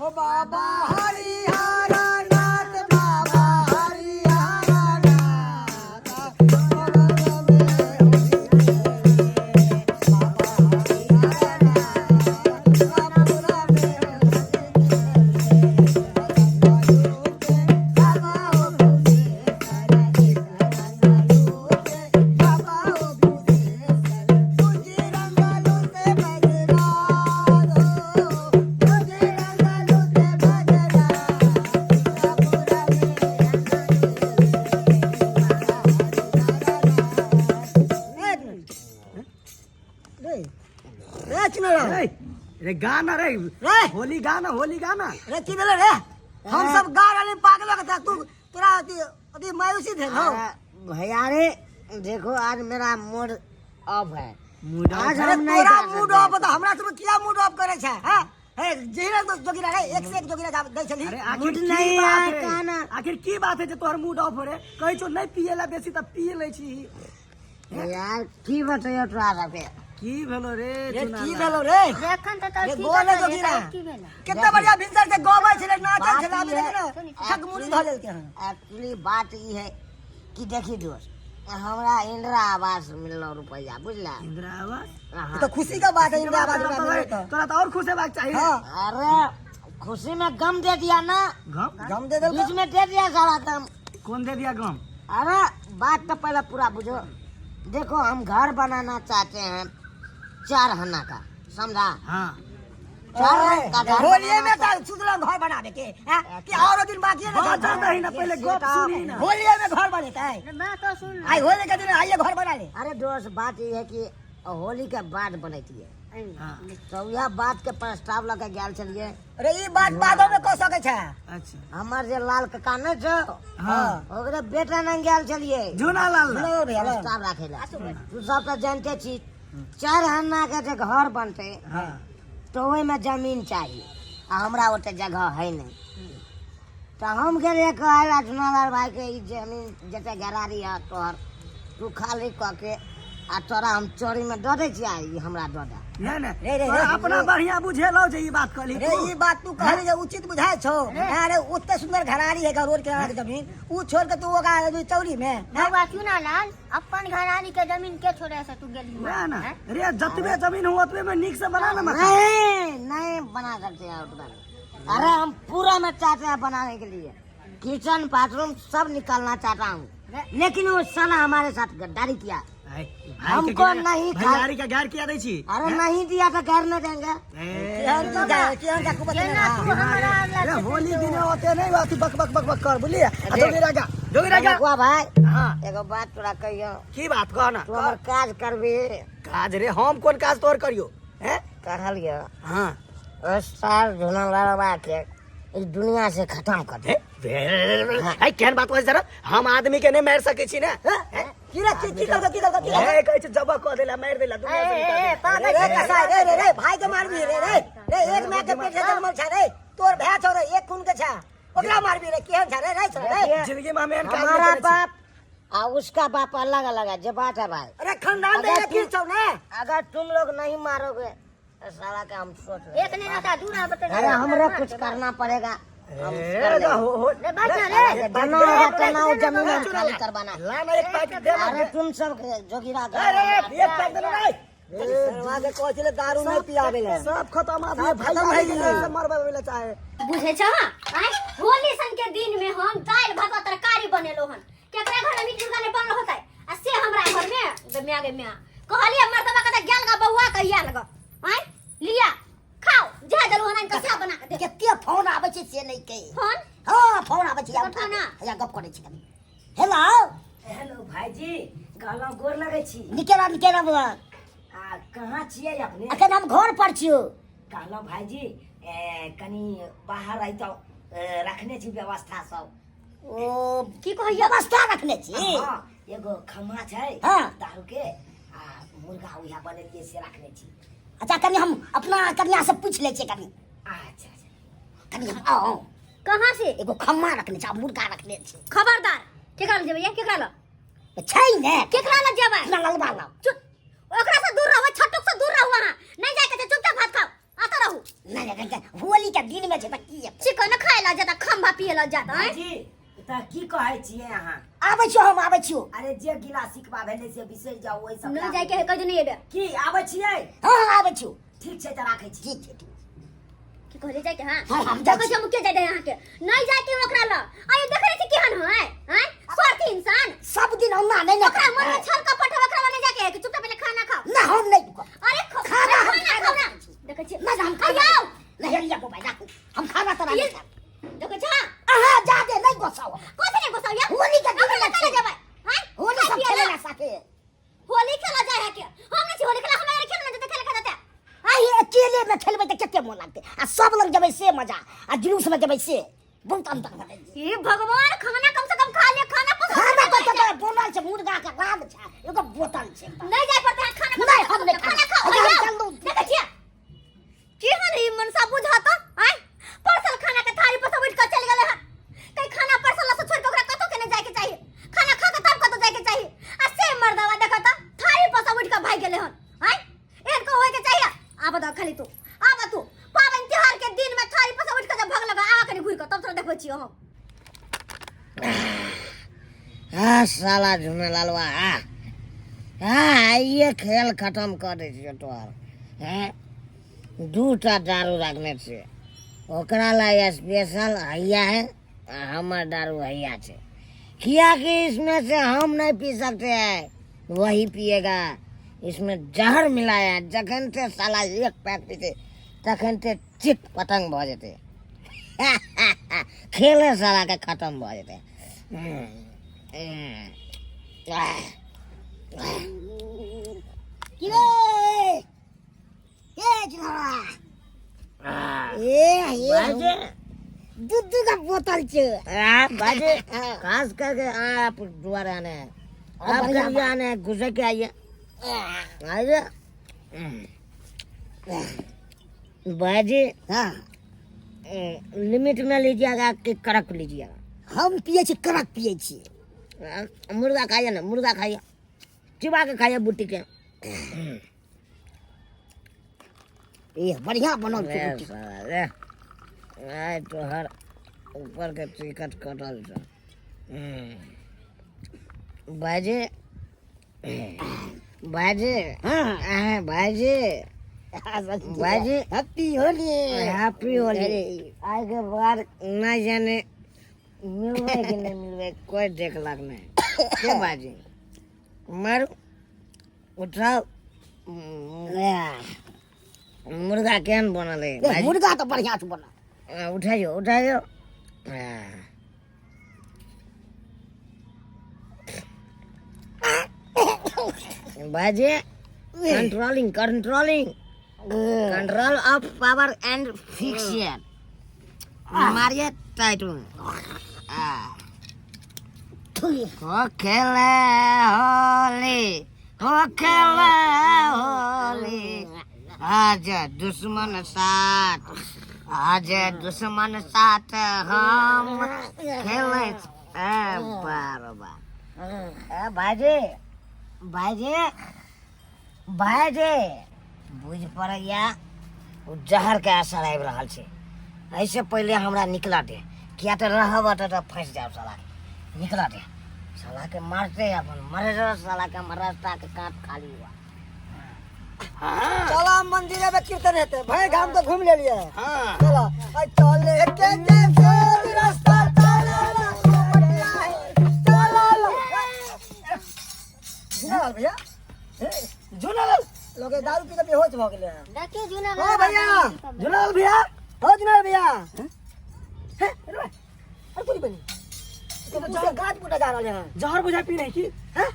हो बाबा हरिहर नाथ, बाबा हरिहर नाथ, रे गाना रे, रे। होली गाना, होली गाना। रे, की भेलै रे? हम सब गा रहले पागल के, तू तोरा अथी अथी मायूसी भेल हौ। अरे भैया रे, देखो आज मेरा मूड ऑफ है। मूड आज अरे हम नहीं तोरा गा मूड सकते। ऑफ त हमरा सब किया मूड ऑफ करे छै? हां, हे जेहरा तो जोगिरा रे, एक से एक जोगिरा गा दै छली। अरे आखिर मूड की नहीं बात है, है? गाना। आखिर की बात है जे तोहर मूड ऑफ हो रे? कहै छौ नहीं पिए ला बेसी त पिए लै छी। यार, की बतैयो तोरा सबके। की भेलो रे? रे, चुना की लाल? भेलो रे? एखन तऽ रे ठीक गोले है, जोगिरा। की भेलै? कितना बढ़िया भिनसर से गबै छलै, नाचै बात छलै, ई अभी है- देखी ने ठकमुड़ी धऽ लेलकै हन। एक्चुअली बात ई है कि देखी दोस्त, हमरा इंदिरा आवास मिललो रुपया, बुझला? इंदिरा आवास? हाँ। ई तो खुशी का बात है, इंदिरा आवास तोरा रुपया मिललो तऽ। तोरा तऽ और खुश हेबाक चाही। हाँ। अरे खुशी में गम दे दिया ना। गम? गम दे देलकै। बीच में दे दिया सारा गम। कौन दे दिया गम? अरे बात तो पहले पूरा बुझो। देखो, हम घर बनाना चाहते हैं 4 हना का, समझा? हाँ। 4 का घर होलिये में बनाना तो सुतल घर बनावे के हैं कि और दिन बाकी है ना? बाजऽ दही ना, पहिले गप सुनी ना। होलिये में घर बनेतै? मैं तो सुन। आई होली के दिन आइए घर बना ले। अरे दोस्त, बात ये है कि होली के बाद बनती है। हाँ। तो यह बात के प्रस्ताव लगे गेल छलिए। अरे ई बात बादो में कह सकै छै। अच्छा। हमर जे लाल काका नहि छौ, हाँ। ओकरे बेटा नंग गेल छलिए। झुना लाल ला। लो भैया, लो। प्रस्ताव राखे ला। तू सब तऽ जानते छी, 4 हन्ना के जे घर बनतै हाँ। तऽ ओहिमे जमीन चाही आ हमरा ओते जगह है नहि। तऽ हम गेलियै कहै ला झुनालाल भाई के, ई जमीन जते गरारी है तोहर, तू खाली कऽ के आ तोरा हम चोरी में दऽ दै छियै, ई हमरा दऽ दे। नहीं नहीं। रे, रे, तोरा रे, अपना रे। बढ़िया बुझेलौ जे ई बात कहली रे तू। ई बात तू कहली जे उचित बुझाय छौ? अरे ओते सुंदर घरारी है रोड के किनारे जमीन, ऊ छोड़ के तू ओकरा चौरी में, हैं? बौआ चुना लाल, अपन घरानी के जमीन के छोड़े से तू गेली? वएह ना रे, जतबे जमीन हो ओतबे में नीक से बना ना मकान। नहीं नहीं, बना सकते हैं उतना में। अरे हम पूरा में चाहते हैं बनाने के लिए, किचन बाथरूम सब निकालना चाहता हूँ, लेकिन वो साला हमारे साथ गद्दारी किया। भाई के हमको नहीं भैयारी के गार किया दै छी? अरे नहीं दिया तो घर न देंगे। ए, केहन तू जा, केहन जा कुबत केना तू हमरा रे होली दिन ओते नहीं अथी बक बक बक बक कर, बुझलिए? आ जोगी गा, जोगी गा। बा भाई। हाँ। एगो बात तोरा कहियो। की बात, कह ना। तू हमर काज करबी? काज रे? हम कोन काज तोहर करियो हैं? कहलियो। हाँ। उस साल झुना के इस दुनिया से खत्म कर दे। ए, केहन बात होइ जरा, हम आदमी के नहीं मारि सकै छी ने, हैं? की रे, की की करके, की करके, की करके? ए, कहै छै जबह कऽ देला, मारि देला, दुनिया से निकाल देला। रे कसाई, रे रे रे, भाई के मारबी रे? रे रे, एक माय के पेट से जन्मल छै रे, तोर भाय छौ रे, एक खून के छै, ओकरा मारबी रे? केहन छै रे? रे छौ रे। जिंदगी में हम एहन काज हमारा नहि केने छी। बाप आ उसका बाप अलग अलग है, जे बात है भाई। अरे खानदान में अगर एक ही छौ ने। अगर तुम लोग नहीं मारोगे तो साला के हम सोच रहे हैं। एक नहीं रहता, दू रहा बता। अरे हमरा कुछ करना पड़ेगा, हम ए, कर लेंगे। हो हो। रे बच ना रे। बना होगा तो ना वो जमीन हम खाली करवाना। ला ना एक पैक दे ना। अरे तुम सब जोगिरा। अरे एक पैक दे ना रे। सरवा के कहै छलै दारू नहि पियाबे ले। सब खत्म आदमी सब भाई खत्म भए भए गेलै गेलै। से मरबै ले चाहे। बुझै छ आय होली सन के दिन में हम दालि भात आ तरकारी बनेलो हन। केकरा घर में मीट मुर्गा नहीं बनल होतै आ से हमरा घर में गे म्या गे म्या कहलिए मर्दबा के त गेल गा बौआ कहिया लग आय लिया खाओ जे देलु हन के से बना के दे। कते फोन आबै छै से नहि कही। फोन? हाँ, फोन आबै छै। उठा ना। हैया गप करै छी कनी। हेलो। हेलो भाईजी, कहलहुँ गोर लगै छी। निके रह, निके रह बौआ। आ कहाँ छियै अपने? अखन हम घर पर छियौ। कहलहुँ भाईजी, ए, कनी बाहर अइतहुँ, ए, रखने छी व्यवस्था सब। ओ की कहैया? व्यवस्था रखने छी? हाँ, एगो खम्हा छै। हाँ। दारू के आ मुर्गा उएह बनेलियै से रखने छी। अच्छा, कनी हम अपना कनिया से पूछि लै छियै कनी। अच्छा अच्छा। कनी हम आउ। कहाँ से? एगो खम्मा रखने छै आ मुर्गा रखने छै। खबरदार, केकरा लग जेबै? केकरा लग? छै ने। केकरा लग जेबै? अपना ललबा लग। चुप, ओकरा से दूर रहू, छटुक से दूर रहू। अहाँ नहीं जाए के छै, चुपचाप भात खाओ। नहीं नहीं नहीं, होली के दिन में छै त की हेतै? चिकन खाए ला जाता खंभा पिए ला जाता हैं? जी तऽ की कहै छियै अहाँ आबै छियौ हम आबै छियौ अरे जे गिला सिखबा भेलै से बिसरि जाउ ओहि सब नहीं जाए के है कह नहीं एबे की आबै छियै हाँ हाँ आबै छियौ ठीक छै तऽ राखै छी ठीक छै ठीक की कहले जाए के हां हाँ, हम जाइ देखै छी हम के जाए दे अहाँ के नहीं जाए के ओकरा ल आयो देख रहे छी केहन है हैं स्वार्थी इंसान सब दिन औना नहीं ना ओकरा मन में छल कपट है ओकरा नहीं जाके है कि चुपचाप पहले खाना खाओ ना हम नहीं रुकब अरे खाना हम खाना खाना खाओ ना खाइ छी। देखै छी ना हम खाना आयो नहीं लिया मोबाइल राखू हम खाना तोरा नहीं खाएब। देखै छी हां अहाँ जा दे नहीं गोसाओ कोथी नहीं गोसाउ या होली के दिन ओकरा में चले जेबै हैं होली सब खाइ पिए ला। खेलेला साथे होली खेला जाए है के हम नहीं छी होली खेला हमरा खेलना जते खेले खेलते आइ अकेले में खेलबै तऽ कते मोन लागतै आ सब लग जेबै से मजा आ जुलूस में जेबै से बहुत अंतर भऽ जाइ छै हे भगवान खाना कम से कम खा ले खाना पसंद खाना तऽ कते बनल छै मुर्गा के रान छै एगो बोतल छै नहीं जाए पड़ता है खाना नहीं, हम नहीं खाना खाना। खाओ अच्छा, हम आयो। चलू। देखै छियै केहन ई मनसा बुझत आय परसल खाना के थारी पर से उठि के चलि गेलै हन कहीं खाना परसल से छोड़ के ओकरा कतौ के नहीं जाए के चाहिए खाना खा के तब कतौ जाए के चाहिए आ से मर्दवा देखत थारी पर से उठि के भागि गेलै हन आय एहन को होए के चाहिए आ बताओ खाली तू आब तू पाबनि तिहार के दिन में थारी पर से उठि के जब भाग लगा आ कनी घुरि के तब तोरा देखबै छियै हम आ साला झुनेलालवा आ आ आइए खेल खत्म कऽ दै छियौ तोहर हैं दूटा दारू राखने छियै ओकरा ला स्पेशल हैया है आ हमर दारू हैया छै कियाकि इसमें से हम नहीं पी सकते हैं वही पिएगा इसमें जहर मिलाया है जखन से साला एक पैक पीते तखन से चित पतंग भऽ जेतै खेले साला के खत्म भऽ जेतै की रे ए झुनरा ए ए दू दू का बोतल छे बाजे खास करके आप द्वारा आने हैं आप बढ़िया करिए आने हैं घुसे के आइए आइए बाजी हाँ लिमिट में लीजिएगा कि कड़क लीजिएगा हम पिए छी कड़क पिए छी मुर्गा खाइए ना मुर्गा खाइए चिबा के खाइए बूटी के ए बढ़िया बनल छै रे रोटी। साला रे आइ तोहर ऊपर के टिकट कटल छौ भाईजी भाईजी हाँ भाईजी भाईजी हैप्पी होली हैप्पी होली अरे, आइ के बाद नहीं जाने मिलबै कि नहीं मिलबै कोई देखलक नहीं के भाईजी मारू उठाओ मुर्गा केहन बनल है ए, भाईजी? मुर्गा तो बढ़िया से बनल उठाइयो उठाइयो भाईजी controlling controlling control of power and fix मारिए टाइट में हो खेले होली हो खेले होली आज दुश्मन साथ आज दुश्मन साथ हम खेले ए बार बार ए भाईजी भाईजी भाईजी बुझ पड़ैया ओ जहरके असर आबि रहल छै एहिसँ पहिले हमरा निकलऽ दे किया तऽ रहब एतऽ तऽ फँसि जायब सालाके निकलऽ दे सालाके मारते अपन मरे सालाके हमर रास्ताके काट खाली हुआ चला मंदिर में कीर्तन हेतै भरि गाम तो घूम लेलियै चला आ चले के जे चल रास्ता चला ला, बढ़िया है, चला ला। झूलालाल भैया ए, झूलालाल लोग दारू पी के बेहोश भऽ गेलै हन। देखियो जूना ओ भैया झूलालाल भैया ओ झूलालाल भैया हे अरे भाई, अरे कोनी बनी तो पूछे गाछ पुटा जा रहले हन जहर बुझा पी नहीं की हैं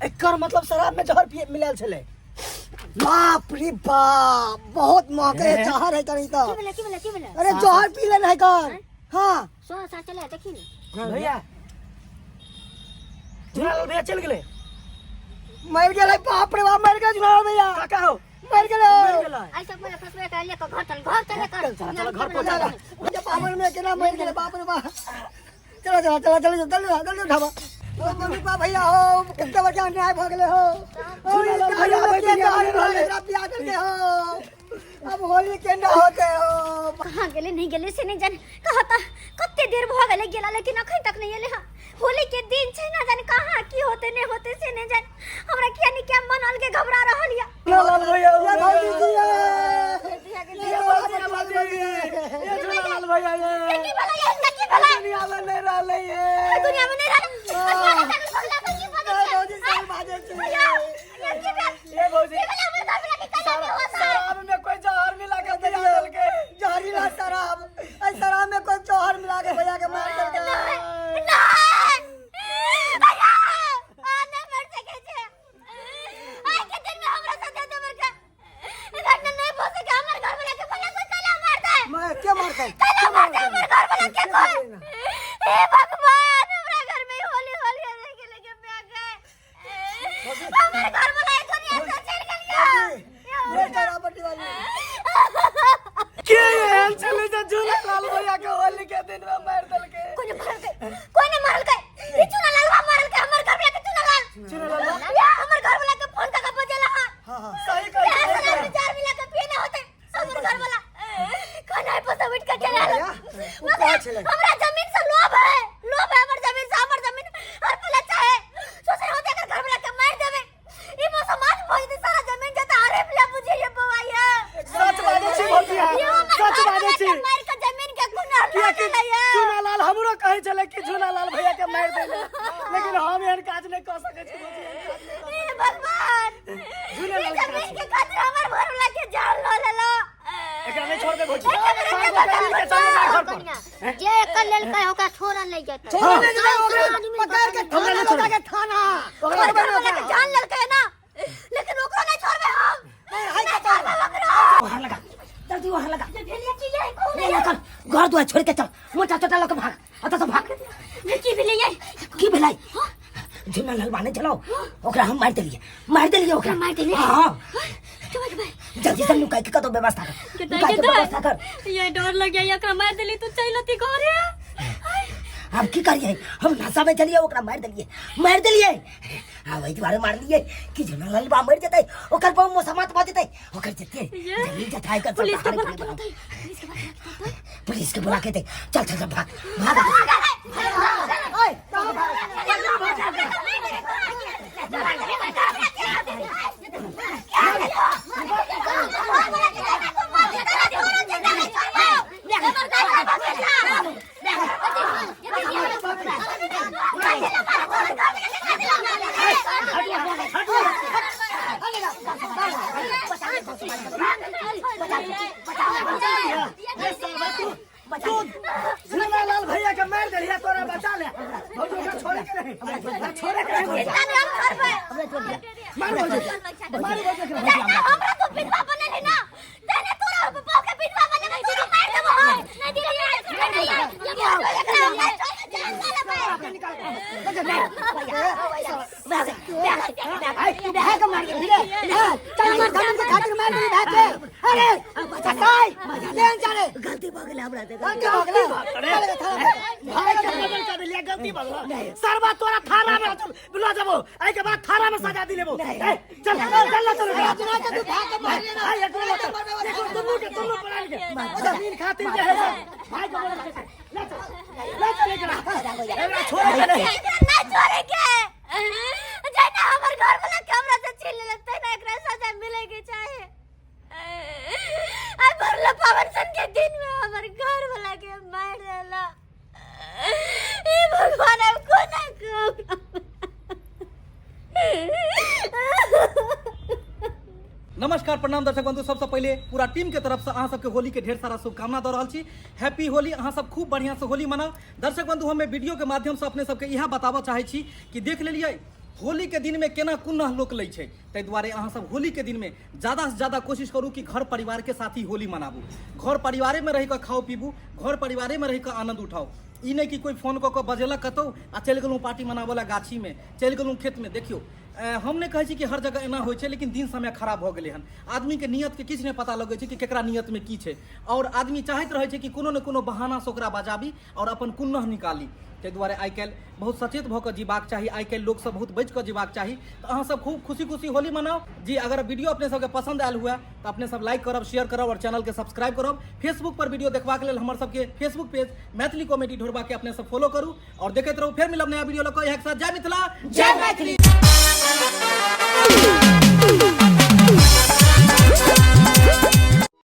एकर मतलब शराब में जहर पिए मिलायल छलै बाप रे बाप बहुत महके है जहर है कहीं तो की भेलै की भेलै की भेलै अरे जहर पी लेने है कौन हाँ सो सा चले देखी ने भैया झूलालाल भैया चल गेलै मर गेलै बाप रे बाप मर गेल झुलाल भैया काका हो मर गेलै मर गेलै आई सब पहिले फसबे कर ले घर चल घर चले कर चल, चल, घर पहुंचा दे। मुझे पावन में केना मर गेलै बाप रे बाप चलो चलो चलो चलो जल्दी जल्दी उठाबो ओ मम्मी पापा भैया हो कितना बड़का अन्याय भ गेलै हो ओ झूलालाल भैया भैया भैया भैया पिया देलकै हो अब होली केना होते हो। कहाँ गेले नहीं गेले से नहीं जाने। कहता कते देर भ गेले गेला, लेकिन अखन तक नहीं एले। हां, होली के दिन छै ना, जाने कहाँ की होते नहीं होते से नहीं जाने। हमरा किया नहीं क्या मन अलगे घबरा रहल या। लाल भैया, ये भौजी जी, ये भौजी, भौजी, ये झूलालाल भैया, ये की भला ये की भला दुनिया में नहीं रहले ये। दुनिया में नहीं रहल। की भला भौजी सब बाजे छी। भैया, ये की भेल? ये भौजी, की भेल? हमर घर वाला के कला के होता शराब में कोई जहर मिला के दिया देलकै। जहरीला शराब, ऐ शराब में कोई जहर मिला के भैया के मार देलकै। नहीं भैया, आ नहीं मर सके छे। आइ के दिन में हमरा साथे एते बड़का घटना नहीं हो सके। हमर घर वाला के भला कोई कला मार दे। मैं के मारतै? कला मार दे हमर घर वाला के कोई। हे भगवान, हमरा घर में होली होली रह गेले के प्या गए। हमर घर वाला ए दुनिया से चल गेल। ये शराब पट्टी वाली के एहन छलै जे झूलालाल भैया के होली के दिन में मारि देलकै? कोई ने मारलकै, कोई ने मारलकै। ई चूना लाल मारलकै हमर घर वाला के। चूना लाल, चूनालाल या हमर घर वाला के फोन का बजेला। हां हां हां, सही कहै या छी। शराब में जार मिला के पिए ना होते हमर घर वाला। खाना पर से उठ के चला भैया, ओ कहै छलै। हमरा जमीन से लोभ है, लोभ है हमर जमीन से। हमर जमीन हर पल चाहे सोचे होते अगर घर वाला के मार देबे ई मौसम आज भोज दे सारा जमीन जता हरे पिला बुझे ये बवाइया। सच बाजै छी भौजी, सच बाजै छी। मार के जमीन के गुना कियाकि झूलालाल हमरो कहै छलै कि झूलालाल भैया के मारि देले, लेकिन हम एहन काज नहि कऽ सकै छी भौजी, एहन काज नहि कऽ हे भगवान, झूलालाल ई जमीन के खातिर हमर घर वाला के जान ल लेलो। एकरा नहि छोड़ दे भौजी। एकरा सात गोटे मिल के चलू घर पर। कनिया, जे एकर लेलकै ओकरा छोड़ल नहि जेतै। छोड़ नहीं देबै ओकरा, पकड़ के थाना लगा के थाना। हमर घर वाला के जान लेलकै ना, लेकिन ओकरो नहीं छोड़बे हम। नहीं छोड़बे ओकरो। वहाँ लगा, जल्दी वहाँ लगा। ये भेलिया की ये कौन नहीं निकल, घर दुआर छोड़ के चल, मोटा चोटा लऽ के भाग, अतऽ से भाग। ये की भेलै ये? की भेलै? झुना लाल नहि चलाओ, ओकरा हम मारि देलियै, मारि देलियै ओकरा। मारि देलियै? हाँ। के जल्दी से नुकाई के कतौ व्यवस्था कर, नुकाई के व्यवस्था कर। ये डर लग गया, एकरा मार देली तो चल अति घरे। हम की करिए? हम नशा में चलिए ओकरा मारि देलियै, मारि देलियै। आ ओहि दुआरे मारलियै कि झुना लाल बा मरि जेतै, ओकर बहु मोसमात भऽ जेतै, ओकर जते जमीन जथा एकर सब पुलिस के हड़प बुला के लेबै। होतै, पुलिस के बुला के होतै। पुलिस के बुला के दे, चल चल चल, भाग भाग। तू झूलालाल भैया के मारि देलियै, तोरा बचा ले भौजी, ओकरा छोड़े के नहीं, ओकरा छोड़े के नहीं भौजी। मार भौजी, मार भौजी एकरा। हमरा तो विधवा बनेले ना, तेने तोरा बाप के विधवा बनेले, तोरा मार देबो हम। नहीं दिले नहीं, भाई के मार देली रे, चल हमर जमीन के खातिर मार देली भाई के। अरे कसाई देन चले। गलती भऽ गेलै हमरा से। गलती भऽ गेलै, चल के थाना पे। भाई के मर्डर कर देलियै, गलती भऽ गेलो। सरबा तोरा थाना में लऽ जेबो, एहिके बाद थाना में सजा दिलेबो। ए, चल चल चल चल। चुना के तू भाग के मारले ना। भाई एकरो लऽ चल, देखो दुनू के दुनू प्राण के जमीन खातिर जे है से भाई के मर्डर कर। ले चल, ले चल एकरा, एकरा छोड़े के नहीं। एकरा ना छोड़े के। जैना हमर घर वाला के हमरा से छीन लेलक तैना एकरा सजा मिले के चाहे। आ भरला पावन सन के दिन में हमर घर वाला के मार देला। हे भगवान, अब कोना कहब? नमस्कार, प्रणाम दर्शक बंधु। सबसे पहले पूरा टीम के तरफ से अहाँ सबके होली के ढेर सारा शुभकामना दऽ रहल छी। हैप्पी होली। अहाँ सब खूब बढ़िया से होली मनाउ। दर्शक बंधु, हम वीडियो के माध्यम से अपने सबके इएह बताबऽ चाहै छी कि देख लेलियै होली के दिन में केना कुन्नह लोक लै छै। ताहि दुआरे अहाँ सब होली के दिन में ज़्यादा से ज़्यादा कोशिश करू कि घर परिवार के साथ ही होली मनाबू। घर परिवारे में रहि कऽ खाउ पीबू, घर परिवारे में रहि कऽ आनंद उठाउ। ई नहि कि कोई फोन कऽ कऽ बजेलक कतहु आ चलि गेलहुँ पार्टी मनाबऽ लए, गाछीमे चलि गेलहुँ, खेतमे। देखियौ, हम नहि कहै छी कि हर जगह एना होइ छै, लेकिन दिन समय खराब भऽ गेलै हन। आदमीके नियतके किछु नहि पता लगै छै कि केकरा नियतमे की छै, आओर आदमी चाहैत रहै छै कि कोनो ने कोनो बहानासँ ओकरा बजाबी आओर अपन कुन्नह निकाली। ताहि दुआरे आइ काल्हि बहुत सचेत भऽ कऽ जीबाक चाही, आइ काल्हि लोकसँ बहुत बचि कऽ जीबाक चाही। तऽ अहाँसभ खूब खुशी खुशी होली मनाउ जी। अगर वीडियो अपने सबके पसन्द आयल हुए तऽ अपने सब लाइक करब, शेयर करब आओर चैनलके सब्सक्राइब करब। फेसबुक पर वीडियो देखबाक लेल हमर सबके फेसबुक पेज मैथिली कॉमेडी ढोरबा के अपने सब फॉलो करू और देखैत रहू। फेर मिलब नया वीडियो लऽ कऽ। इएह के साथ जय मिथिला, जय मैथिली।